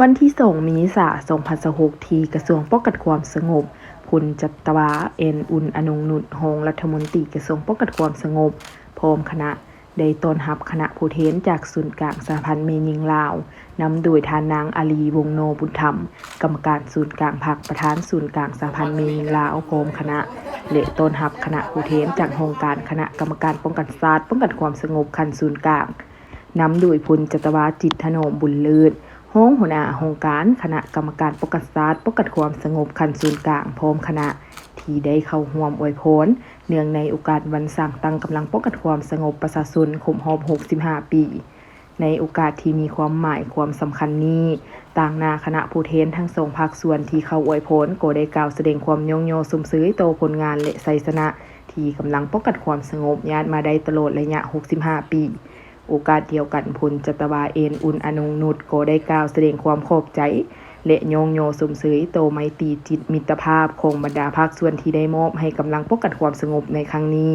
ວັນທີສອງ ເມສາ ສອງພັນຊາວຫົກ ທີ່ກະຊວງປ້ອງກັນຄວາມສະຫງົບ, ພົນຈັດຕະວາ ແອນ ອຸ່ນອະນົງນຸດ ຮອງລັດຖະມົນຕີກະຊວງປ້ອງກັນຄວາມສະຫງົບ ພ້ອມຄະນະ ໄດ້ຕ້ອນຮັບຄະນະຜູ້ແທນຈາກສູນກາງສະຫະພັນແມ່ຍິງລາວ, ນຳໂດຍທ່ານນາງ ອາລີ ວົງນໍບຸນທຳ, ກຳມະການສູນກາງພັກ, ປະທານສູນກາງສະຫະພັນແມ່ຍິງລາວ ພ້ອມຄະນະ ແລະ ຕ້ອນຮັບຄະນະຜູ້ແທນຈາກຫ້ອງການຄະນະກຳມະການປ້ອງກັນຊາດ ປ້ອງກັນຄວາມສະຫງົບຂັ້ນສູນກາງ, ນຳໂດຍ ພົນຈັດຕະວາ ຈິດຖະໜອມ ບຸນເລີດ, ຮອງຫົວໜ້າຫ້ອງການຄະນະກຳມະການປ້ອງກັນຊາດ ປ້ອງກັນຄວາມສະຫງົບຂັ້ນສູນກາງ ພ້ອມຄະນະ ທີ່ໄດ້ເຂົ້າຮ່ວມອວຍພອນ ເນື່ອງໃນໂອກາດວັນສ້າງຕັ້ງກຳລັງປ້ອງກັນຄວາມສະຫງົບປະຊາຊົນຄົບຮອບ ຫົກສິບຫ້າ ປີ. ໃນໂອກາດທີ່ມີຄວາມໝາຍຄວາມສຳຄັນນີ້, ຕາງໜ້າຄະນະຜູ້ແທນທັງສອງພາກສ່ວນທີ່ເຂົ້າອວຍພອນ ກໍໄດ້ກ່າວສະແດງຄວາມຍ້ອງຍໍຊົມເຊີຍຕໍ່ຜົນງານ ແລະ ໄຊຊະນະ ທີ່ກຳລັງປ້ອງກັນຄວາມສະຫງົບຍາດມາໄດ້ຕະຫຼອດໄລຍະ ຫົກສິບຫ້າ ປີ. ໂອກາດດຽວກັນ, ພົນຈັດຕະວາ ແອນ ອຸ່ນອະນົງນຸດ ກໍໄດ້ກ່າວສະແດງຄວາມຂອບໃຈ ແລະ ຍ້ອງຍໍຊົມເຊີຍຕໍ່ໄມຕີຈິດມິດຕະພາບຂອງບັນດາພາກສ່ວນທີ່ໄດ້ມອບໃຫ້ກຳລັງປ້ອງກັນຄວາມສະຫງົບໃນຄັ້ງນີ້.